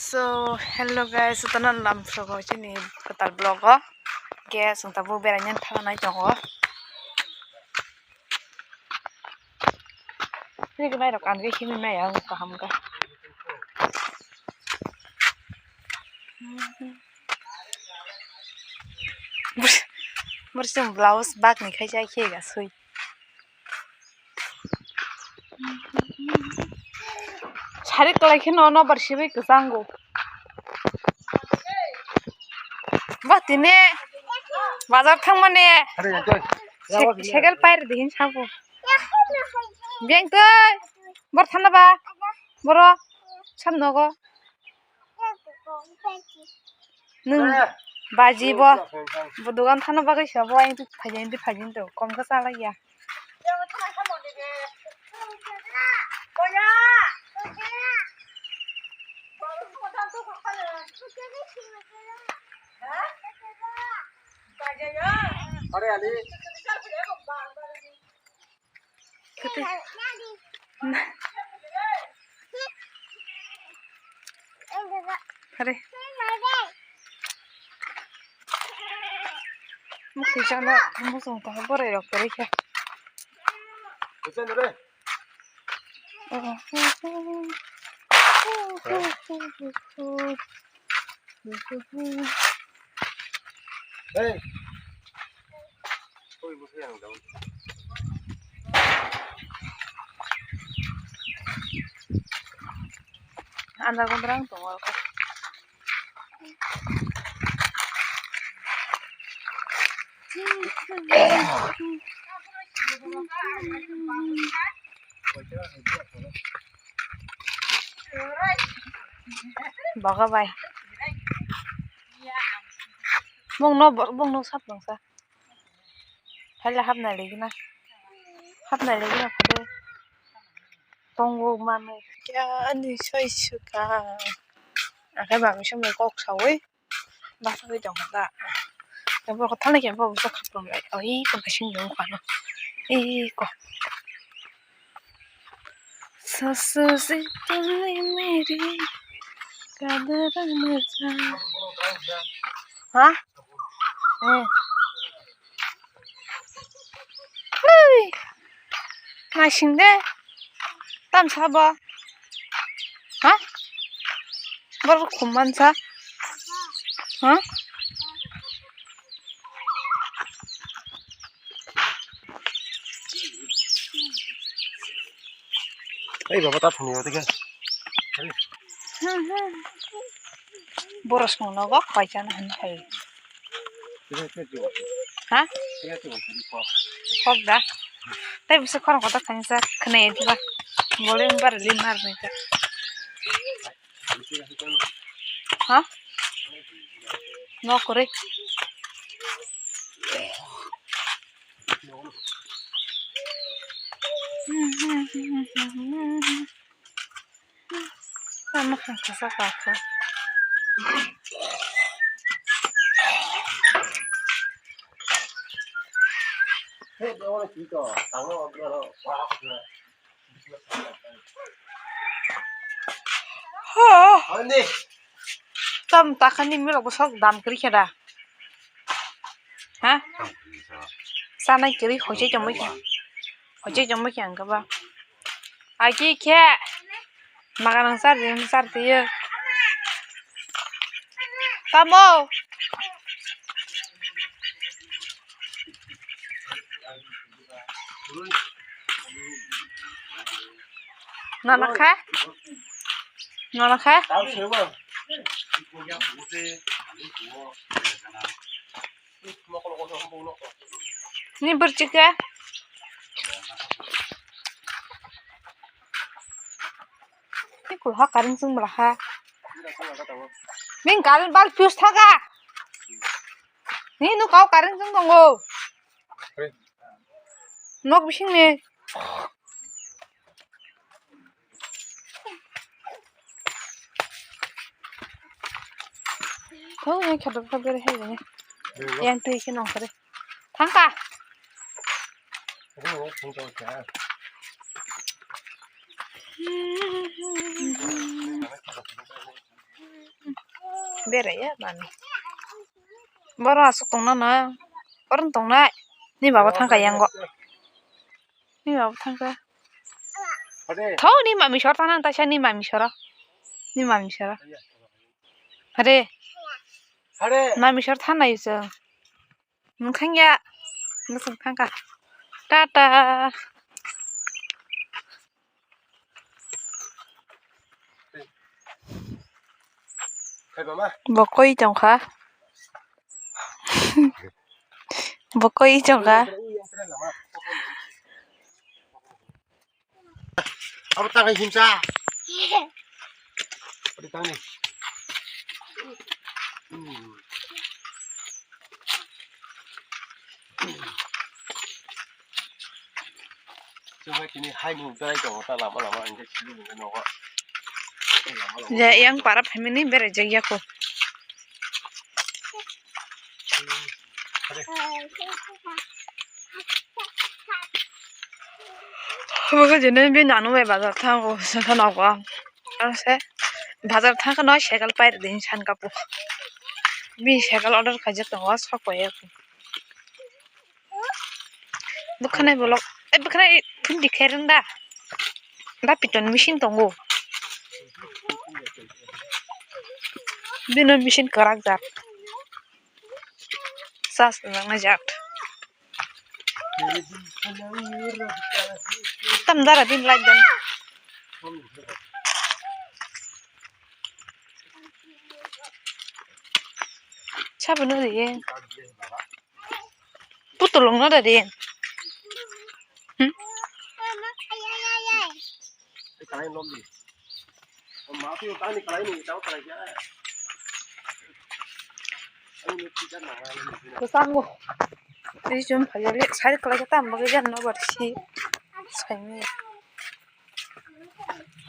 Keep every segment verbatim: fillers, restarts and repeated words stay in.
So, hello guys, utana lam phrogo chini kwtal vlog o. Guys, ang tabuk beraina thangna tongo. Ni nai rok ang khe himwi maya ang kaham kha. Bwswng blouse bak ni khai jai khe ga sui. Sari kwlai kheno nobar sibui kwchango. Ba tini bazar thangmani cycle pair di hin sabo. Beng tei bor thana ba boro sam nogo. Nwng baji bo, bo dogan thana bagwi se bo, ayang twi phaidi, ayang twi phaidi to, kom khe chalai ya. Hare. Mukti chana musung ta borai rok kwrwi kha. Hey. Anda gondrang tongo. Boga bai. Bong no, bong no sap nang sa. Hala hapna legina. Hapna legina phade. Tongo mane. Kya ani sai suka. Akai ba mi samle kok sawi. Basa wi tong da. Yang bor thani kya bo sa khaprom lai. Oi, ko kasing dong khano. Ei ko. Sasu si tuni meri kadar na ja. Ha? Eh. Hui. Naising de. Tam sabo. Ha? Bor khum mansa. Ha? Ei baba ta phone yo tike. Boros mo nogo khoi chana han khai. Ha? Kok da. Tai bisa khorang kotor khani sa khne diba. Boleh bar limar nih. Ha? No kore. Tama kha kasa kasa. Tam takani milok bwswk dam kwrwi khe da. Ha? Chanai kwrwi hoichai tongmoi khe. Hoichai tongmoi khe ang khe ba. Agi khe. Maga nang char di, char di. Tamo. Nana kha? Nana kha? Ni berchika. Ni kulha karing chung bela ha. Ning karing bal pius thaga. Ni nu kau karing chung tongo. Nok bising ni. Thau yang khadok khadok hai ni. Yang tui khe nong kare. Thangka. Beraiya mani. Boro aswk tongna na. Boro tongnai. Ni baba thangkha yango. Ni baba thangkha. Thau ni mami sor thana ta sa ni mami soro. Ni mami soro. Hare. Hare. Mami sor thana iso. Nungkhang ya. Nusung thangkha. Tata. Bokoi tongkha. Bokoi tongkha. Abo tangai himsa. Abo tangai. Hmm. Chwng bai tini hai nwng berai tongo ta lama lama, hingke simi nwng nogo. Je yang para family berai jak ya ko. Obo khe jene bini nanu bai bazar thango, songkha nogo. Aro se bazar thangkhe no cycle pai rwdi hinwi sankha bo. Bini cycle order khaijak tongo, sok pai ya. Bwkhanai bolok, eh, bwkhanai phone rikhe rwng da. Da piton machine tongo. Bini machine kwrak jak. Charge rwjaknai jak. Tam dara bini light dan. Sabono riye. Putulung no da riye. Hmm? Kwchangbo. Tei chum phaiyali side kwlaikhe tamo bagwi jani nobar si saimanya.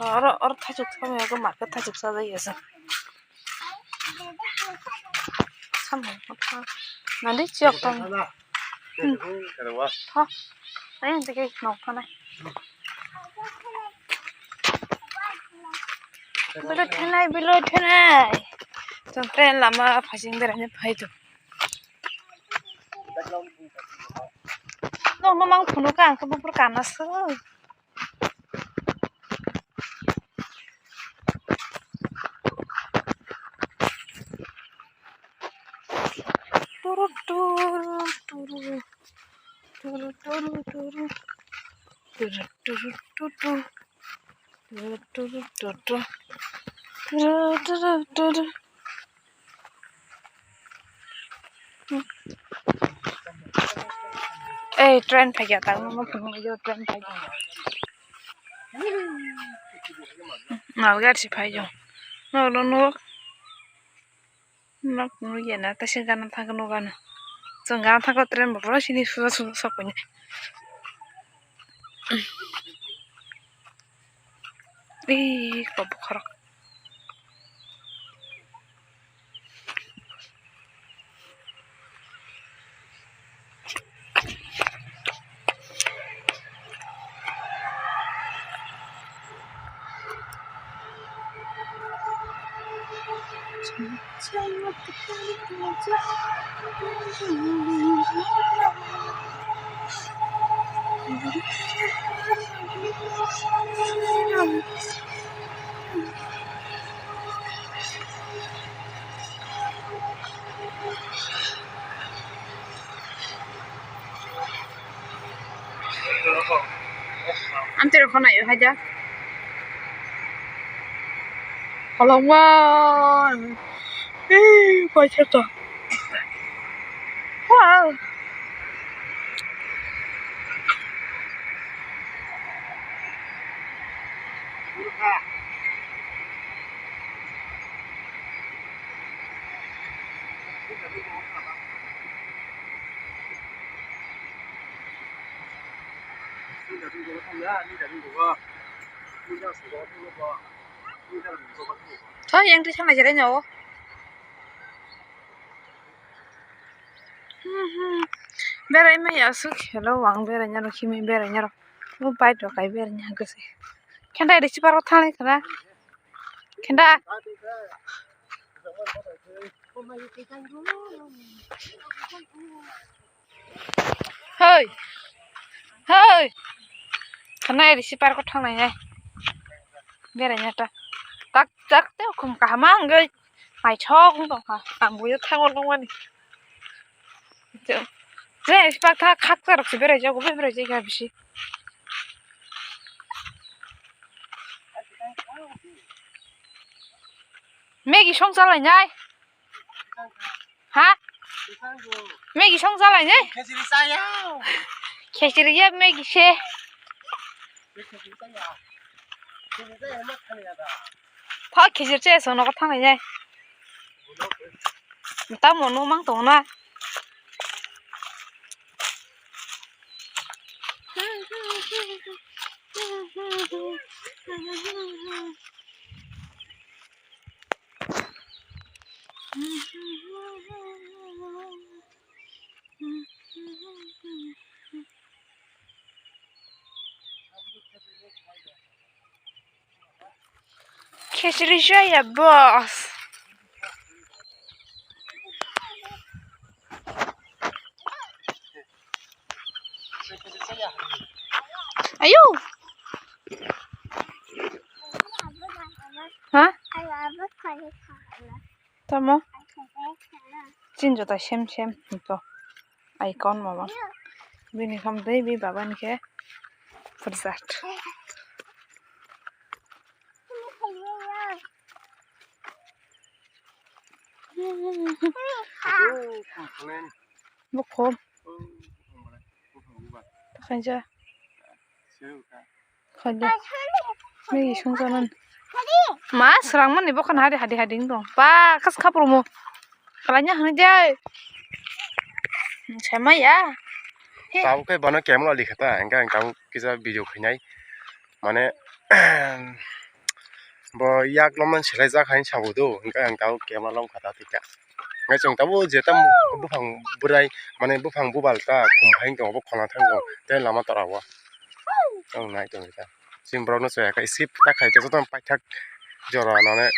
Oro, oro thaichuk thangwi abo market thaichuk sajagwi se. Samung nadi chiyok tong. Hmm. Tho. Ayang tike nok thanai. Bilo thanai, bilo thanai. Chwng train lama phasing beraina phai tong. Nokno mang phunukha, ang khe buphuru kana se. Turu, turu, turu. Turu, turu, turu. Turu, turu, turu. Turu, turu, turu. Turu, turu, turu. Ei, train phaikha, tangma phunukjak train phaikha. Malgari se phaikha. Nok, nok, nok. Nok nukya na, tei se gana thangkhe nukano. Chwng gana thangkhe train bo pura sini suja suja sok painai. Ee, kok bokhorok. Amtwrwng khwnaio haida. Kwlangma. Ee, paisa to. Wow. Tho, yang twi sanglai chwrai no. Hmm, hmm. Berai maya aswk khelo, ang berai nw rw, khimi berai nw rw. Bo bike rok kai berai nw hwnkhe se. Khendai risi park o thangwi khna. Khendai. Hoi. Hoi. Khana eri si park o thangnai nai. Berai nai ta. Tak tak te khum kaham ang gai. Mai chok wng tong kha. Ang buyo thango nung mani. Je si park tha khak ta rok si berai jago berai jai kha bisi. Maggie song chalai nai. Ha? Maggie song chalai ne? Khechiri chaya. Khechiri ya Maggie se. Khechiri chaya. Tha khechiri chaya sono ka thangai ne. Tamo no mang tong na. Khechiri chaya boss. Ayo. Ha? Tamo? Chin jota sem sem to. Icon mama. Bini ham dei bi baba ni khe phursat. Bukho. Khaja. Khaja. Maggie songjanan. Ma, swrangmani bokhan hadi hadi hadi wng tong. Ba, khas khaprumo. Kalanya hwnwi de. Saimaya. He. Tabuk khe bono camera likhata, hingke ang tabuk kisa video khainai. Mane, bo yak lomani selai jak hai sabo do, hingke ang tabuk camera lom khata tika. Hingke chwng tabuk jeta buphang bwrai, mane buphang bubal ta khum hai tongo, bo khona thang tongo, tei lama tora o. Ang nai tongo ta. Chini borok no chaya khe sip ta khai khe joto no paithak jora nane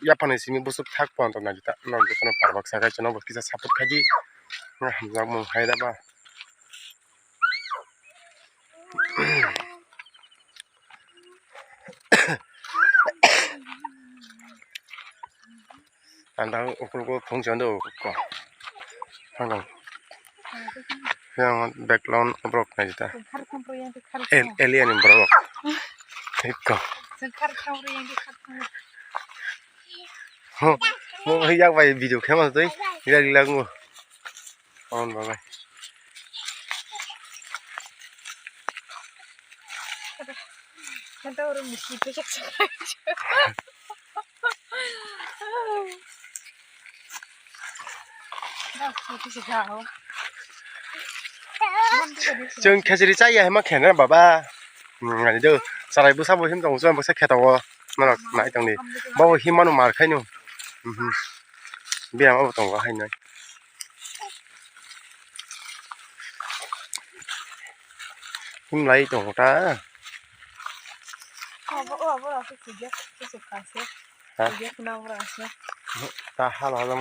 yaphang ni simi bwswk thak pon to nai ta, nok joto no parbak sa khai chwng no bo kisa support khai di. Hamjakmung hai da ba. Ang tang ukur ukur phung chando ko. Ang tang. Yang background obrok nai ta. Al-, alien borok. Ikko. Ho, mo yak bai video khema tei. Ila ila ngo. On babai. Chwng khechiri chaya hima khenai baba. Hmm, ani do. Sarai bwsa bo him tongo, chwng bwsa khe tongo. Norok nai tongdi. Bo him mano mar khaino. Mhm. Biyang abo tongo haino. Himlai tongo ta. Abo, o abo rok se sijak, se se kha se. Ha? Sijak na abo rok se. Ta hala hala,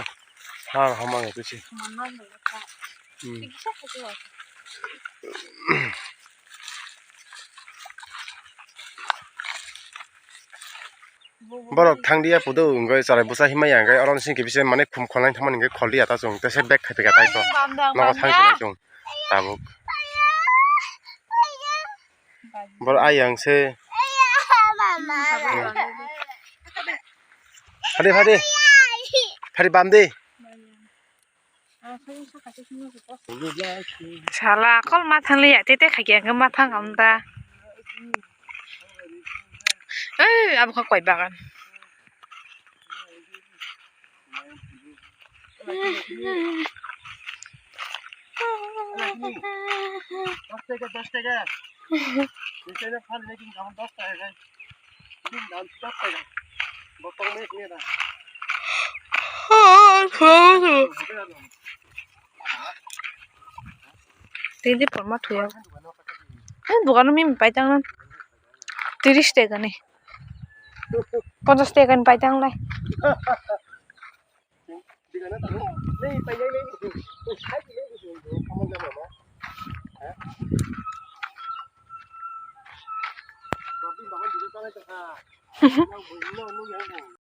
hala hama ngai tusi. Manna ngai ta. Hmm. Sijak se. Borok thang dia pudo, hingke chwrai bwsa himya, hingke oro singke bisi mane khum khwlai thangmani hingke khol dia ta chwng, tesa bag khai pika tai to. Nogo thang sinai chwng tabuk. Borok ayang se. Phadi, phadi. Phadi bam di. Sala, kol mathang liya, tete khakya hwnkhe mathang kamda. Ei, abo kha koi bagan. Dos taka, dos taka. Dos taka phan lekin kamu dos taka, guys. Ini daun dos taka. Botol ni ini dah. Tini porma thuya. Hai, dogano mimi paitang na. Tiris taka ni. Ponchas taka ni paitang lai.